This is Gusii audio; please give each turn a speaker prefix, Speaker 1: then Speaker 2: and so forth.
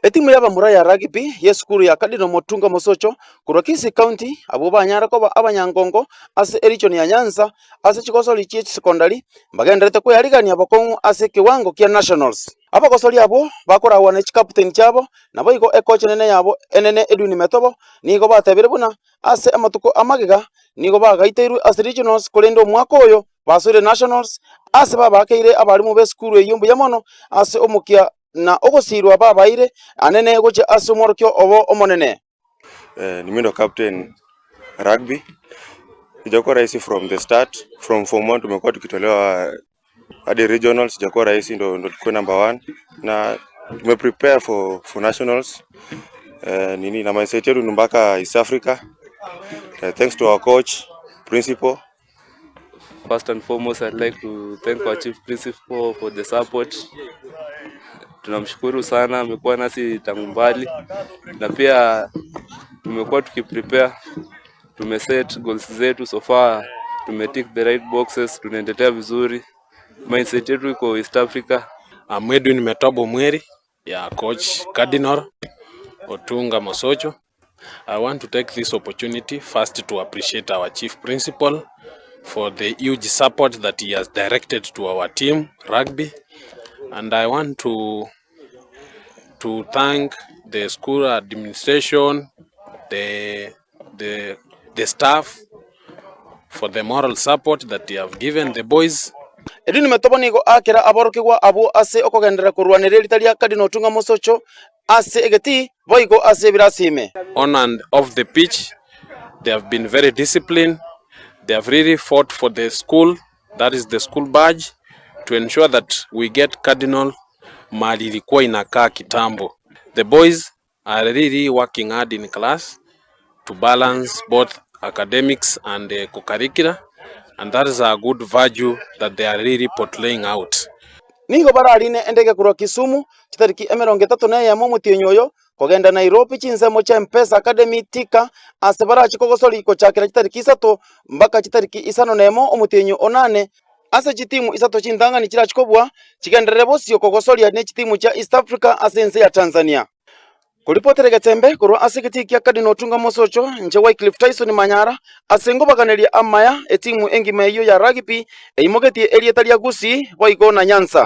Speaker 1: Etimu y'abamura ya rugby y'esukuru ya Cardinal Motunga Mosocho korwa Kisii County abwo banyare koba abanyangongo ase erichoni ya Nyanza ase chigosori chie chisecondary mbagendererete kweyarigania bokong'u ase ekewango kia nationals. Abagosori abwo bakoragwa ne chikaputeni chiabo, naboigo ekocha enene yabo enene Edwin Metobo nigo batebire buna ase amatuko amagega nigo bagaiteirwe ase regionals korende omwaka oyo basoire nationals ase babaakeire abalimu b'esukuru eyio mbuya mono ase omokia na ogosiirwa babaeire anene gochia ase omworokia obo omonene.
Speaker 2: Ni mimi ndo captain rugby. Ijakuwa rahisi from the start. From form 1 tumekuwa tukitolewa hadi regionals, ijakuwa rahisi ndo ndo tukue number one na tume prepare for, for nationals. Eh, nini na mindset yetu ni mpaka East Africa. Eh, thanks to our coach, principal
Speaker 3: First and foremost, I'd like to thank our chief principal for the support. Tunamshukuru sana, amekuwa nasi tangu mbali na pia tumekuwa tukiprepare, tumeset goals zetu so far, tumetick the right boxes, tunaendelea vizuri. Mindset yetu iko East Africa.
Speaker 4: I'm Edwin Metobo Mweri, ya coach Cardinal Otunga Mosocho. I want to take this opportunity first to appreciate our chief principal for the huge support that he has directed to our team rugby and I want to to thank the school administration, the the the staff for the moral support that they have given the boys.
Speaker 1: Edwin Metobo nigo aakera aborokigwa abwo ase okogenderera korwaneria erita ria Cardinal Otunga Mosocho ase egetii, boigo ase ebirasi ime.
Speaker 4: On and off the pitch they have been very disciplined, they have really fought for the school, that is the school badge, to ensure that we get Cardinal mahali ilikuwa inakaa kitambo. The boys are really working hard in class to balance both academics and uh, co-curricular and that is a good virtue that they are really portraying out.
Speaker 1: Nigo bararine endege korwa Kisumu chitariki 31 omotienyi oyo kogenda Nairobi chinsemo chia M-Pesa Academy Thika ase barache kogosori gochakera chitariki isato mpaka chitariki isano nemo omotienyi onane ase chitimu isato chintang'ani chirache kobua chigenderere bosio kogosoria ne chitimu chia East Africa ase ense ya Tanzania. Koripotera egetembe korwa ase egetii kia Cardinal Otunga Mosocho, inche Wycliffe Tyson Manyara, ase ngobaganeria amaya etimu engima eyio ya rugby eimogetie erieta ria Gusii boigo na Nyanza.